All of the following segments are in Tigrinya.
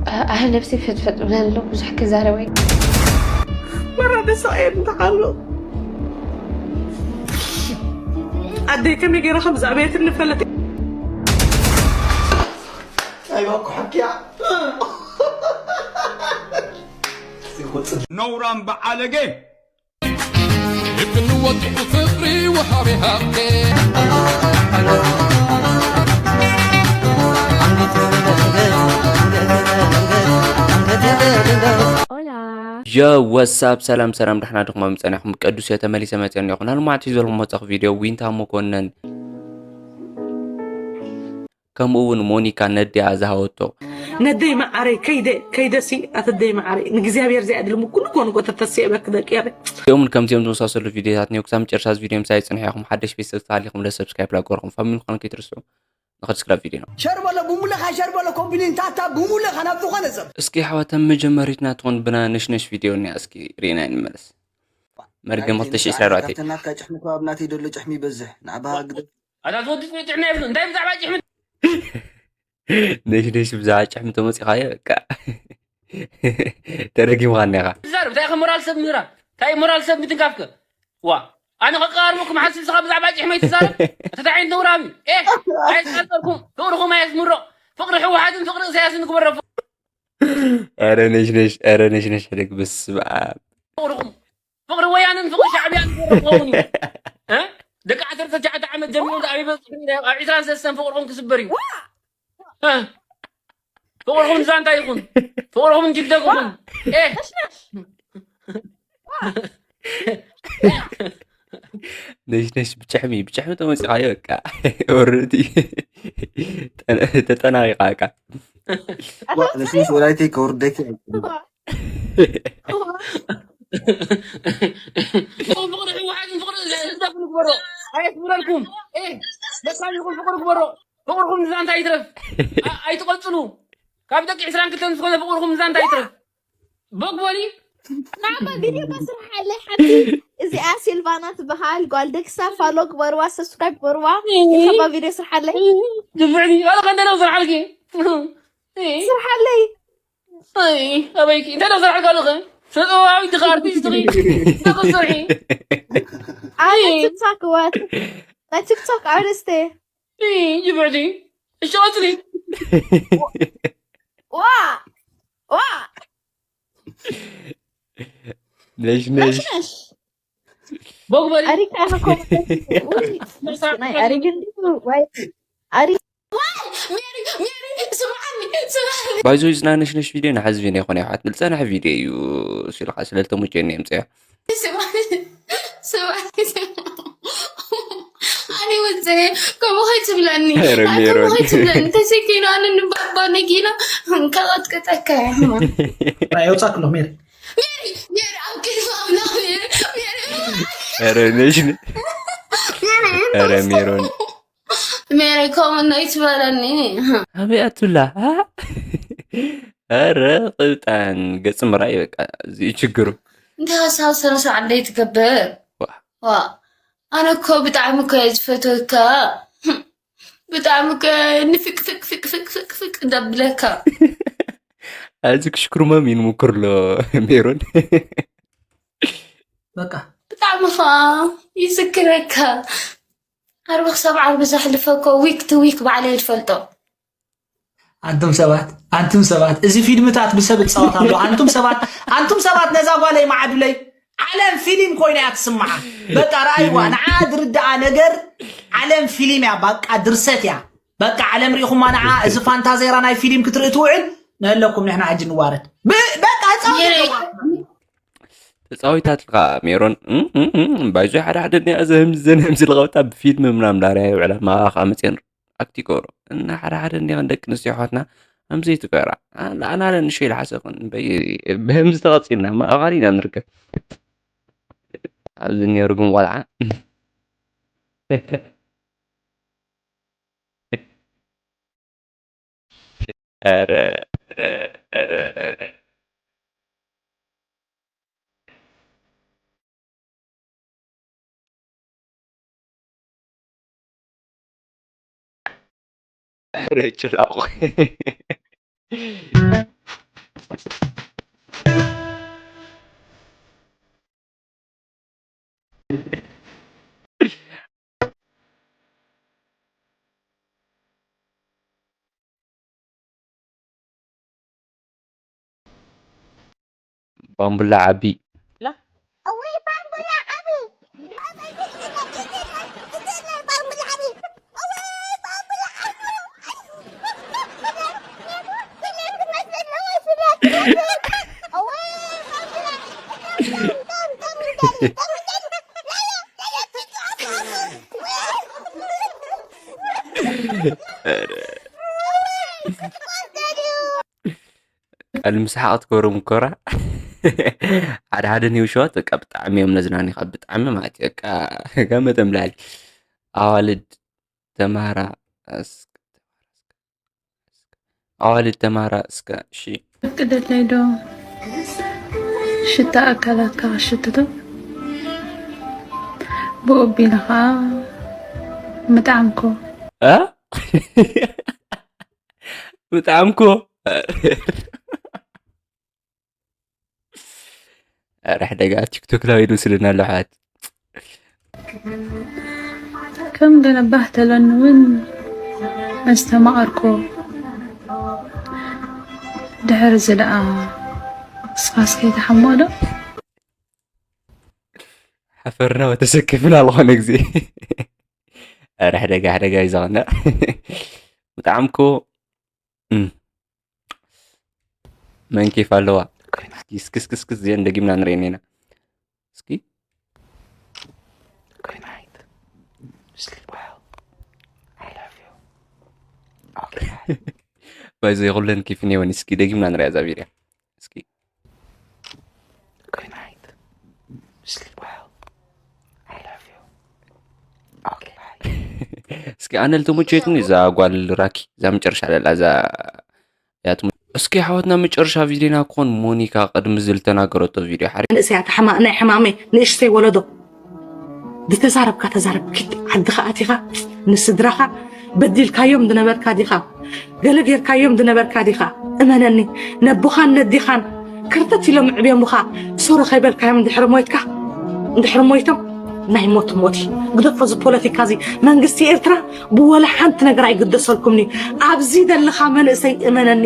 ኣህ ነብሲ ፍጥፍጥ ብለሎ ብዙሕ ክዛረበ። መራ ደስ ኣየት እንተቃሎ ኣደይ ከመይ ገይረ ከም ዝኣበየት እንፈለጥ። ኣይባኩ ሓኪያ ነውራም በዓለገ ልቢ ንወድኡ ፍቕሪ ወሃቢ ሃብቴ Yo, what's up? ሰላም ሰላም፣ ደሕና ድኹም ጸኒሕኩም? ቅዱስ እየ፣ ተመሊሰ መጽአ እኒኹ። ናልማዕቲ ሒዘልኩም መጻኹ ቪድዮ ዊንታ መኮነን ከምኡ እውን ሞኒካ ነዲኣ ዝሃወቶ። ነደይ መዓረይ ከይደ ከይደሲ ኣተደይ መዓረይ ንእግዚኣብሔር ዘይኣድልሙ ኩሉ ኮኑ ጎተተሲ የበክ ደቂ ያበ እዚኦምን ከምዚኦም ዝመሳሰሉ ቪዲዮታት ኒው ክሳብ መጨረሻ እዚ ቪዲዮ ምሳይ ጽንሕ ኢኹም። ሓደሽ ቤተሰብ ተሃሊኹም ለ ሰብስክራይብ ላጎርኹም ፋሚሊ ምዃኑ ከይትርስዑ። ንኸድ ስክራብ ቪዲዮ ነው። ሸር በሎ ብሙለኻ ሸር በሎ ኮምፕሊን ታታ ብሙለኻ ናብ ዝኾነ ሰብ እስኪ ሓዋተም መጀመሪትና ትኾን ብና ነሽነሽ ቪዲዮ እኒያ እስኪ ሪና ይንመለስ። መርገም ክልተ ሺሕ ዕስራ ኣርባዕተ ናትካ ጭሕሚ ከባብ ናተይ ደሎ ጭሕሚ ይበዝሕ ንዓባሃ ግደ ኣታ ዝወዲ ጽኑዕ ጥዕና የብሉን። እንታይ ብዛዕባ ጭሕሚ ነሽ ነሽ ብዛዕባ ጭሕሚ ተመጺኻዮ በቃ ተረጊምኻ እኒኻ። ትዛረብ እንታይ ኢኻ ሞራል ሰብ ምህራ? እንታይ ሞራል ሰብ ምትንካፍከ? ዋ ኣነ ከቀራርበኩም ሓሲብስኻ ብዛዕባ ጭሕመይ ትዛረብ? ኣታ እንታይ ዓይነት ነውራም እዩ? ኤህ ኣይቃጸልኩም ፍቕርኹም ኣየስምሮ ፍቕሪ ህወሓትን ፍቕሪ እሳያስን ግበረፎ ኧረ ነሽ ነሽ ኧረ ነሽ ነሽ ሕደግ በስመ ኣብ ፍቕርኹም ፍቕሪ ወያንን ፍቕሪ ሻዕብያን ዝገርም ክኸውን እዩ። እ? ደቂ ዓሰርተ ትሽዓተ ዓመት ጀሚሩ ኣብ ይበፅሕ ኣብ ዕስራን ሰለስተን ፍቕርኹም ክስበር እዩ። እ? ፍቕርኹም ዛንታ ይኹን። ፍቕርኹም እንጅግደግ ይኹን። ኤ! ነሽ ነሽ ብጭሕሚ ብጭሕሚ ተመፂኻዮ በቃ ኦረዲ ተጠናቂቓ በቃ ነሽ ነሽ ወላይተይ ከውርደኪ ፍቕሪ ህወሓትን ፍቕሪ ህዝበኩም ንግበሮ ኣየስምረልኩም ደካም ይኹን ፍቕሪ ግበሮ ፍቕርኩም ንዛንታ ይትረፍ ኣይትቐፅሉ ካብ ደቂ ዕስራን ክልተን ዝኾነ ፍቕርኩም ንዛንታ ይትረፍ በግበሪ ናባ ቪድዮ ስርሓለይ ሓንቲ እዚኣ ሲልቫና ትበሃል ጓል ደግሳ ፋሎ ግበርዋ ሰብስክራይብ ግበርዋ ከባ ቪድዮ ስርሓለይ ድብዕኒ ኣረ ከንደለው ስርሓልኪ ስርሓለይ ኣበይኪ እንታይ ዶ ስራሕ ካልኸ ስነጥበባዊት ዲኻ ኣርቲስት ኺ እንታይ ክትሰርሒ ኣነ ቲክቶክ ወት ናይ ቲክቶክ ኣርቲስት እየ ይብዕዲ እሺ ቀፅሊ ዋ ዋ ነሽ ነሽ ቦግበሪ ኣሪካ ኢኻ ኮመንት ናይ ኣሪግ እንዲ ወይ ኣሪግ ባይዞ ዝናነሽነሽ ቪድዮ ንሓዚ ቪድዮ ይኮነ ይሓት ንዝፀንሐ ቪድዮ እዩ ሲልካ ስለልተሙጨኒ የምፅያ ኣነ ወፀ ከምኡ ከይትብለኒ ሜሮን ተሰኪኑ ኣነ ንባባ ነጊና ከቐጥቀጠካ የውፃክሎ ሜሪ ረ ነሽ ረ ሜሮን ሜሪ ከምኡ እንታይ ትበለኒ ኣበይ ኣቱላ ረ ቅብጣን ገፅ ምራይ በቃ እዚ ችግሩ እንታይ ሀሳብ ሰነሰ ዓለይ ትገብር ዋ ኣነ እኮ ብጣዕሚ እኮ እየ ዝፈትወካ ብጣዕሚ እኮ ንፍቅ ፍቅ ፍቅ ፍቅ ፍቅ ፍቅ ደብለካ ኣዚ ክሽክሩመም ይንሙክር ኣሎ ሜሮን በቃ ብጣዕሚ ኸዓ ይዝክረካ ዓርቢ ክሳብ ዓርቢ ዘሕልፈ እኮ ዊክ ቱ ዊክ ባዕለይ ዝፈልጦ ኣንቱም ሰባት ኣንቱም ሰባት እዚ ፊልምታት ብሰብ ይፃወት ኣሎ ኣንቱም ሰባት ኣንቱም ሰባት ነዛ ጓለይ ማዓዱለይ ዓለም ፊሊም ኮይና እያ ትስምዓ በቃ ረኣይዋ ንዓ ዝርድኣ ነገር ዓለም ፊሊም እያ በቃ ድርሰት እያ በቃ ዓለም ሪኢኹማ ንዓ እዚ ፋንታዜራ ናይ ፊሊም ክትርኢ ትውዕል ንህለኩም ንሕና ሕጂ ንዋረድ በቃ ህፃውንቲ ኣለዋ ተፃዊታትልካ ሜሮን ባይዞ ሓደ ሓደ እኒኣ ዘህምዝን ህምዚ ልቐብታ ብፊልም ምናምን ዳርያ ይውዕላ ማኻ መፅየን ኣክት ይገብሮ እና ሓደ ሓደ እኒኸን ደቂ ኣንስትዮ ኣሕዋትና ከምዚ ትገብራ ኣናለ ንሸይ ልሓሰ ይኹን ብህምዚ ተቐፂልና ማእኻል ኢና ንርከብ ኣብዚ እኒኦ ርጉም ቆልዓ ኧረ ኧረ ኧረ ኧረ ኧረ ጭላቑ ባምቡላ ዓቢ። ቃል ምስሓቕ ትገብሮ ምኮራ። ሓደ ሓደ ኒውሾት በቃ ብጣዕሚ እዮም ነዝናኒኻ፣ ብጣዕሚ ማለት እዩ። በቃ ገመተ ምላሊ። ኣዋልድ ተማሃራ እስከ፣ ኣዋልድ ተማሃራ እስከ፣ እሺ። ፍቅደለይ ዶ ሽታ ኣካላትካ ክሽትቶ? ብኡ ኣቢለ ኸዓ ምጥዓምኮ። እ? ምጥዓምኮ። ኧረ ሕደጋ ቲክቶክ ላው ይመስለና ኣሎ ሓት። ከም ገለ ባህ ተለኒ እውን ኣስተማቐርኮ። ድሕሪ እዚ ደኣ እስኻስ ከይትሓሞ ዶ? ሓፈርና ወተሰከፍና ዝኾነ ግዜ። ኧረ ሕደጋ፣ ሕደጋ እዩ ዝኾነ። ብጣዕሚ እኮ፣ እም። መን ኬፍ ኣለዋ? እስኪ፣ እስኪ፣ እስኪ፣ እስኪ፣ እዚአን ደጊምና ንርእየን ኢና። እስኪ። Good night. Sleep well. I love you. Okay. ባይዘ ኩለን ኬፍ እኒአወን። እስኪ ደጊምና ንርእያ እዛ ቪድዮ። እስኪ። Good night. Sleep well. I love you. Okay, bye. እስኪ ኣነ ልተመቸየትኒ እዛ ጓል ራኪ፣ እዛ መጨረሻ ለላ፣ እዛ እያ ትም-፣ እስኪ ሓወትና መጨረሻ ቪድዮና ክኾን ሞኒካ ቅድሚ እዚ ልተናገረቶ ቪድዮ ሓሪ-፣ መንእሰያት ሕማ-፣ ናይ ሕማመይ ንእሽተይ ወለዶ። ዝተዛረብካ ተዛረብ፣ ኪድ ዓድኻ ኣቲኻ ንስድራኻ በዲልካዮም ዝነበርካ ዲኻ? ገለ ጌርካዮም ዝነበርካ ዲኻ? እመነኒ፣ ነቦኻን ነዲኻን ከርተት ኢሎም ኣዕብዮምኻ ሶሪ ከይበልካዮም እንድሕሪ ሞይትካ፣ እንድሕሪ ሞይቶም ናይ ሞት ሞት እዩ። ግደፎ እዚ ፖለቲካ እዚ። መንግስቲ ኤርትራ ብወላ ሓንቲ ነገር ኣይግደሰልኩምን እዩ። ኣብዚ ዘለኻ መንእሰይ እመነኒ፣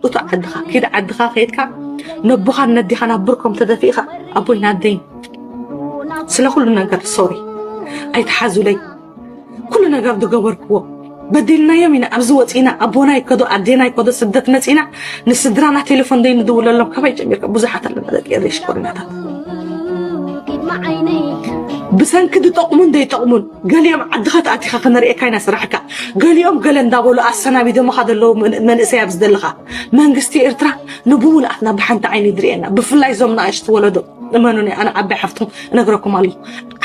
እቶ ዓድኻ፣ ኪድ ዓድኻ ከይድካ ነቦኻን ነዲኻን ኣብ ብርኮም ተደፊእኻ፣ ኣቦይን ኣደይን ስለ ኩሉ ነገር ሶሪ። ኣይትሓዙለይ። ኩሉ ነገር ዝገበርክዎ በዲልናዮም ኢና ኣብዚ ወፂና። ኣቦና ይከዶ፣ ኣዴና ይከዶ፣ ስደት መፂና፣ ንስድራና ቴሌፎን ዘይንድውለሎም ካባይ ጀሚርካ ብዙሓት ኣለና ደቂ ኤረይ ሽኮሪናታት። ብሰንኪ ዝጠቕሙን ዘይጠቕሙን ገሊኦም ዓድኻ ተኣቲኻ ክነርእየካ ኢና ስራሕካ። ገሊኦም ገለ እንዳበሉ ኣሰናቢዶምኻ ዘለዉ መን-፣ መንእሰይ ኣብዚ ዘለኻ መንግስቲ ኤርትራ ንብሙሉኣትና ብሓንቲ ዓይኒ ይድርእየና። ብፍላይ እዞም ንኣሽቱ ወለዶ እመኑኒ፣ ኣነ ዓባይ ሓፍትኩም እነግረኩም ኣለኹ።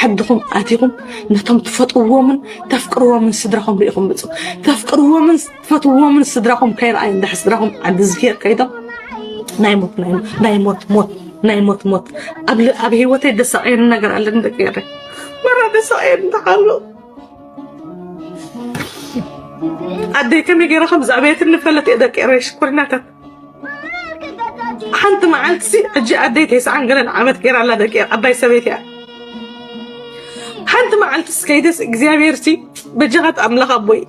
ዓድኹም ኣቲኹም ነቶም ትፈትውዎምን ተፍቅርዎምን ስድራኹም ርኢኹም ምጹ። ተፍቅርዎምን ትፈትውዎምን ስድራኹም ከይረኣዩ እንድሕር ስድራኹም ዓዲ ዝሄር ከይዶም ናይ ሞት፣ ናይ ሞት፣ ናይ ሞት፣ ሞት፣ ሞት። ኣብ ል-፣ ኣብ ህይወተይ ደሳቐየኒ ነገር ኣለኒ ደቂ ኤረይ። መራ ደሳቐየኒ እንተሃሎ ኣደይ ከመይ ገይራ ከም ዘዕበየትኒ ፈለጥ እየ ደቂ ኤረይ ሽኮሪናታት። ሓንቲ መዓልቲ ሲ ሕጂ ኣደይ ተስዓን ገለን ዓመት ገይራ ኣላ ደቂ ኤረ ዓባይ ሰበይቲ እያ። ሓንቲ መዓልቲ ሲ ከይደስ እግዚኣብሔር ሲ በጃኻት ኣምላኽ ኣቦይ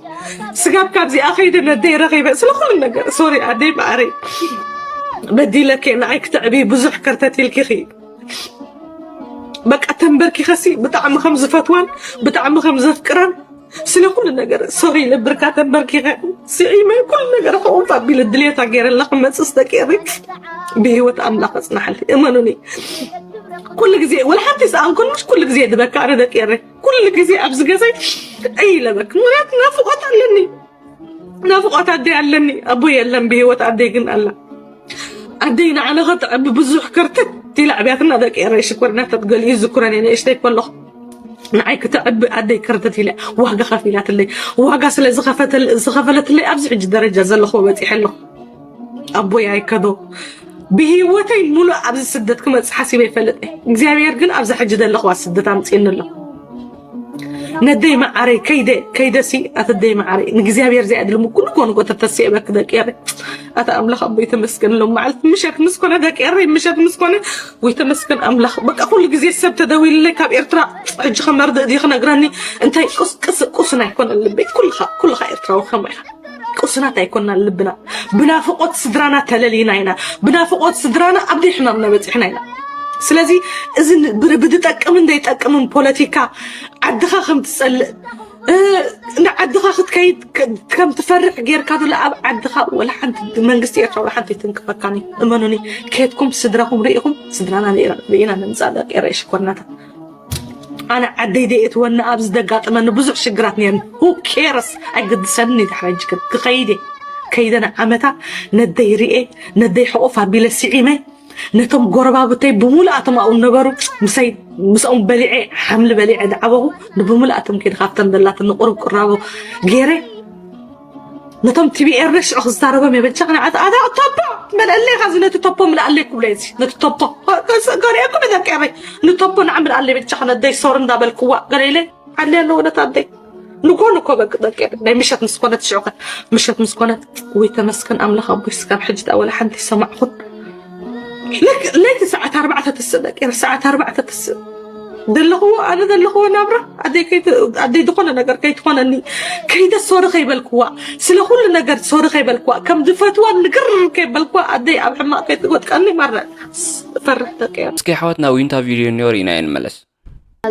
ስጋብ ካብዚኣ ከይደ ነደይ ረኺበ ስለ ኩሉ ነገር ሶሪ ኣደይ ማዕረይ በዲለኪ ንዓይ ክተዕቢ ብዙሕ ከርተት ኢልኪኺ በቃ ተንበርኪኸሲ ብጣዕሚ ከም ዝፈትዋን ብጣዕሚ ከም ዘፍቅራን ስለ ኩሉ ነገር ሶሪ ኢለ ብርካ ተንበርኪኸ ስዒመ ኩሉ ነገር ከምኡ ኣቢለ ድሌታ ገይረ ኣለኹ። መፅስ ደቂ ኤረይ ብህይወት ኣምላኽ ኣፅናሓለይ እመኑኒ። ኩሉ ግዜ ወላ ሓንቲ ሰኣን ኩሉ ምሽ ኩሉ ግዜ ድበካ ኣነ ደቂ ኤረይ ኩሉ ግዜ ኣብዚ ገዛይ እይ ኢለ በክ ምክንያቱ ናፍቆት ኣለኒ። ናፍቆት ኣደይ ኣለኒ። ኣቦይ የለን ብህይወት ኣደይ ግን ኣላ። ኣደይ ንዓና ከተዕቢ ብዙሕ ከርተት ኢላ ኣዕብያትና ደቂ ኤረይ ሽኮሪናታት ገሊኡ ዝዝክረን እየ ንእሽተይ ከለኹ ንዓይ ክተዕቢ ኣደይ ከርተት ኢላ ዋጋ ከፊላትለይ። ዋጋ ስለ ዝኸፈተል-፣ ዝኸፈለትለይ ኣብዚ ሕጂ ደረጃ ዘለኹ በፂሐ ኣለኹ። ኣቦይ ኣይከዶ ብህይወተይ ሙሉእ ኣብዚ ስደት ክመፅእ ሓሲበ ይፈልጥ እየ። እግዚኣብሔር ግን ኣብዛ ሕጂ ዘለኹዋ ስደት ኣምፅእኒ ኣሎ። ነደይ መዓረይ ከይደ ከይደሲ ኣተደይ መዓረይ ንእግዚኣብሔር ዘይኣድልሙ ኩሉ ኮንጎ ተተስኤ በክ ደቂ ኤረይ ኣተ ኣምላኽ ኣቦይ ተመስገን ሎም መዓልቲ ምሸት ምስ ኮነ ደቂ ኤረይ ምሸት ምስ ኮነ ወይ ተመስገን ኣምላኽ በቃ ኩሉ ግዜ ሰብ ተደዊልለይ ካብ ኤርትራ ሕጂ ከመርድእ ድዩ ክነግረኒ እንታይ ቁስ ቅስ ቁስ ናይ ኮነ ልበይ ኩልኻ ኩልኻ ኤርትራዊ ከማይ ኢኻ ቁስናት ኣይኮናን ልብና። ብናፍቆት ስድራና ተለሊና ኢና። ብናፍቆት ስድራና ኣብ ደይ ሕማምና በፂሕና ኢና። ስለዚ እዚ ብር- ብዝጠቅምን ዘይጠቅምን ፖለቲካ ዓድኻ ከም ትፀልእ ንዓድኻ ክትከይድ ከም ትፈርሕ ጌርካ ዘሎ ኣብ ዓድኻ ወላ ሓንቲ መንግስቲ ኤርትራ ወላ ሓንቲ ኣይትንክፈካን እዩ። እመኑኒ፣ ከድኩም ስድራኹም ርኢኹም፣ ስድራና ርኢና ንምፃእ ደቂ ኤረይ ሽኮርናታት። ኣነ ዓደይ ደየትወኒ ኣብ ዝደጋጥመኒ ብዙሕ ሽግራት ነርኒ። Who cares? ኣይግድሰንን እዩ። ዳሕራይ ጅግር ክኸይድ እየ። ከይደ ንዓመታ ነደይ ርኤ፣ ነደይ ሕቑፍ ኣቢለ ስዒመ፣ ነቶም ጎረባብተይ ብምሉኣቶም ኣብኡ ነበሩ፣ ምስኦም በሊዐ፣ ሓምሊ በሊዐ ዝዓበኹ፣ ንብምሉኣቶም ከይደ ካብተን ዘላትኒ ቁሩብ ቅራቦ ገይረ፣ ነቶም ቲቢኤር ሽዑ ክዛረቦም እየ። በጃኻ ንዓት ኣታ ቶፖ ምልኣለይ፣ ካዚ ነቲ ቶፖ ምልኣለይ ክብሎ እዚ ነቲ ቶፖ ገሪአኩም ደቂ ኣበይ ንቶፖ ንዓ ምልኣለይ። በጃኻ ነደይ ሶር እንዳበልክዋ ገለ ኢለ ዓለ ኣለዎ ነታ ኣደይ ንኮ ንኮ በቂ ደቂ ናይ ምሸት ምስ ኮነት ሽዑ ምሸት ምስ ኮነት ወይ ተመስገን ኣምላኽ ኣቦይ ስጋብ ሕጂ ዳ ወላ ሓንቲ ሰማዕኹን ለይቲ ሰዓት ኣርባዕተ ትስእ ደቂ ሰዓት ኣርባዕተ ትስእ ዘለኽዎ ኣነ ዘለኽዎ ናብራ ኣደይ ዝኾነ ነገር ከይትኾነኒ ከይደ ሶሪ ከይበልክዋ ስለ ኩሉ ነገር ሶሪ ከይበልክዋ ከም ዝፈትዋ ንግር ከይበልክዋ ኣደይ ኣብ ሕማቕ ከይትወጥቀኒ ማረ ፈርሕ ደቂ እስኪ ሓዋትና ዊንታ ቪድዮ እኒኦ ርኢና እየ ንመለስ።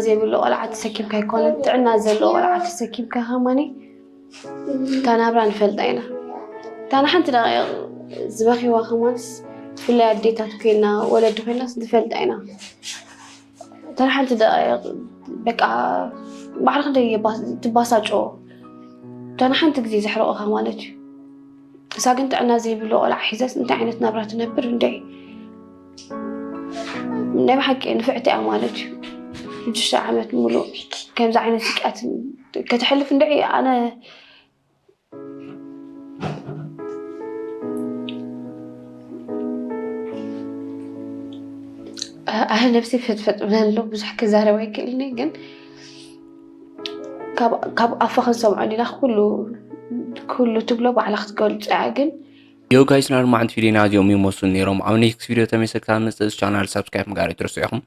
ዘይብሉ ቆልዓ ተሰኪምካ ኣይኮነን ጥዕና ዘለዎ ቆልዓ ተሰኪምካ ከማኒ እታ ናብራ ንፈልጣ ኢና እታ ንሓንቲ ደቂቕ ዝበኺዋ ከማንስ ብፍላይ ኣዴታት ኮይና ወለዲ ኮይናስ ንፈልጣ ኢና እታ ንሓንቲ ደቂቕ በቃ ባዕልክ እንደ ትባሳጮ እታ ንሓንቲ ግዜ ዘሕረቑኻ ማለት እዩ እሳ ግን ጥዕና ዘይብሉ ቆልዓ ሒዛስ እንታይ ዓይነት ናብራ ትነብር እንድዒ ናይ ብሓቂ ንፍዕቲ እያ ማለት እዩ ሽዱሽተ ዓመት ሙሉእ ከምዚ ዓይነት ስቅያት ከተሕልፍ እንድዒ ኣነ ኣነ ነብሲ ፍጥፍጥ ብለሎ ብዙሕ ክዛረብ ኣይክእልኒ ግን ካብ ኣፋ ክንሰምዖ ዲና ኩሉ ትብሎ ባዕላ ክትገልፆ እያ ግን Yo guys፣ ንኣርባዕተ ቪድዮና እዚኦም ይመስሉ ነይሮም። ኣብ ኔክስት ቪድዮ ተመልሰ ክሳብ ንመፅእ ቻናል ሳብስክራይብ ምግባር ኣይትርስዑ ኢኹም።